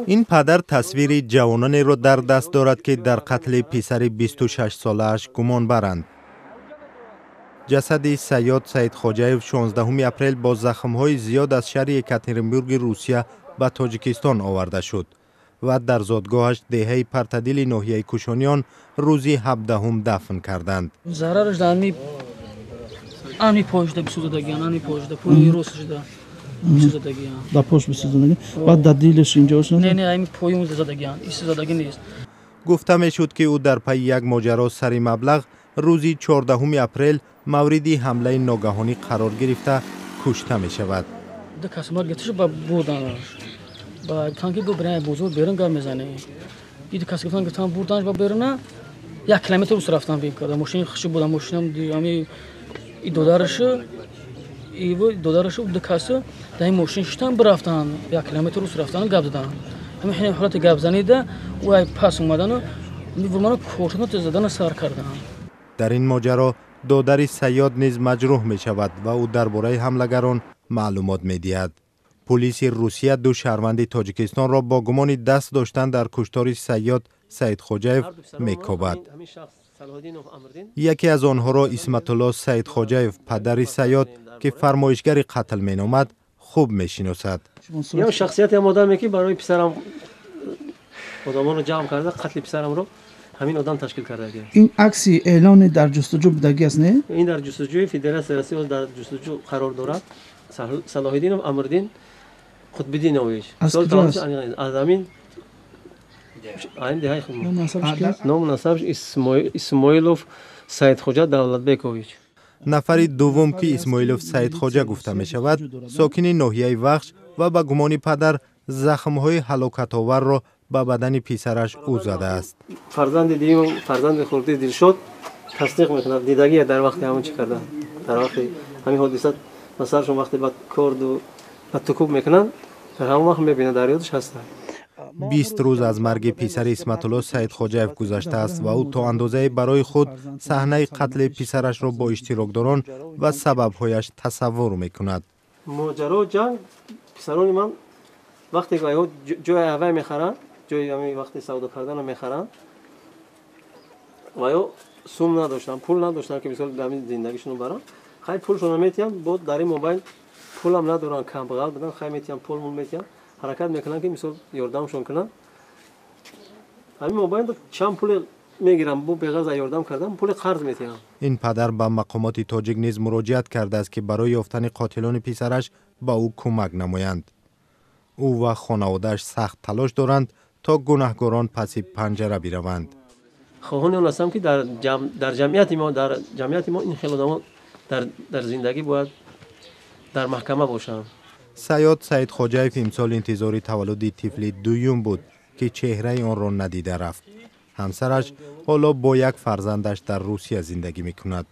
Ин падар тасвири ҷавононеро дар даст дорад, ки дар қатли писари 26-солааш гумон баранд. Ҷасади Сайёд Саидхоҷаев 16 апрел бо захмҳои зиёд аз шаҳри Екатеринбурги Русия ба Тоҷикистон оварда шуд ва дар зодгоҳаш, деҳаи Партадили ноҳияи Кушониён, рӯзи 17 дафн карданд. Зарараш дар ами пошда бисӯзадагиан, ами пошда, пои ростшда бисӯзадагиан. Дар пош бисӯзадагиан, баъд дар дилаш инҷош? Не, ами пои задагиан, исӯзадагӣ нест. Гуфта мешуд, ки ӯ дар пайи як моҷаро сари маблағ рӯзи 14 апрел мавриди ҳамлаи ногаҳонӣ қарор гирифта, кушта мешавад. Ду кас омад, гирифташу ба бурданаш, ба гуфтан, ки бирем бозор, берун гап мезанем. Ди кас гуфтан, бурданаш ба беруна, 1 километр ус рафтан, бим карда мошини хуши буда, мошинам ами и додарашу, иву додарашу, ду касу дар ин мошин шиштан, бирафтан, 1 километр ус рафтан, гап задан. Ҳамин ҳини ҳолати гапзанида ӯ ай пас омадану мано кошуна задана сар кардан. Дар ин моҷаро додари Сайёд низ маҷрӯҳ мешавад ва ӯ дар бораи ҳамлагарон маълумот медиҳад. Пулиси Русия ду шаҳрванди Тоҷикистонро бо гумони даст доштан дар куштори Сайёд Саидхоҷаев мекобад. Яке аз онҳоро Исматулло Саидхоҷаев, падари Сайёд, ки фармоишгари қатл меномад, хуб мешиносад. Ё шахсияти ҳам одаме, ки барои писарам одамонро ҷамъ карда, қатли писарамро ҳамин одам ташкил кардагӣ. Ин акси эълони дар ҷустуҷӯ будагӣ аст, не? Ин дар ҷустуҷӯи Федератсияи Россия дар ҷустуҷӯ қарор дорад. Салоҳиддинов Амриддин Қутбиддинович. Аз куҷо аст? Аз ҳамин деҳаи. Ному насабш Исмоилов Саидхоҷа Давлатбекович. Нафари дуввум, ки Исмоилов Саидхоҷа гуфта мешавад, сокини ноҳияи Вахш ва ба гумони падар захмҳои ҳалокатоварро ба бадани писараш ӯ задааст. Фарзанди дуюм, фарзанди хурдӣ Дилшод тасдиқ мекунад, дидагия дар вақти ҳамон чӣ кардан, дар вақти ҳамин ҳодиса ба саршон вақте ба корду ба тукуб мекунанд, дар ҳамон вақт мебинад, дар ёдаш ҳастанд. 20 рӯз аз марги писари Исматулло Саидхоҷаев гузаштааст ва ӯ то андозае барои худ саҳнаи қатли писарашро бо иштирокдорон ва сабабҳояш тасаввур мекунад. Моҷаро ҷанг писарони ман вақте ки ҷои авай мехаранд, ҷои ҳамин вақти савдо карданро мехаранд ва ё сум надоштанд, пул надоштанд, ки мисол ҳамин зиндагишонро баранд. Хай, пулшонро метиҳанд, бо дар ин мобайн пулам надоранд, камбағал буданд. Хай, метиҳанд, пул мул метиҳанд, ҳаракат мекунанд, ки мисол ёрдамшон кунанд. Ҳамин мобайн чанд пуле мегирам, бо беғарз аз ёрдам кардан пули қарз метиҳам. Ин падар ба мақомоти тоҷик низ муроҷиат кардааст, ки барои ёфтани қотилони писараш ба ӯ кӯмак намоянд. Ӯ ва хонаводааш сахт талош доранд, то гунаҳгорон паси панҷара бираванд. Хоҳони он ҳастам, ки дар ҷамъияти мо ин хел одамон дар зиндагӣ бояд дар маҳкама бошанд. Сайёд Саидхоҷаев имсол интизори таваллуди тифли дуюм буд, ки чеҳраи онро надида рафт. Ҳамсараш ҳоло бо як фарзандаш дар Русия зиндагӣ мекунад.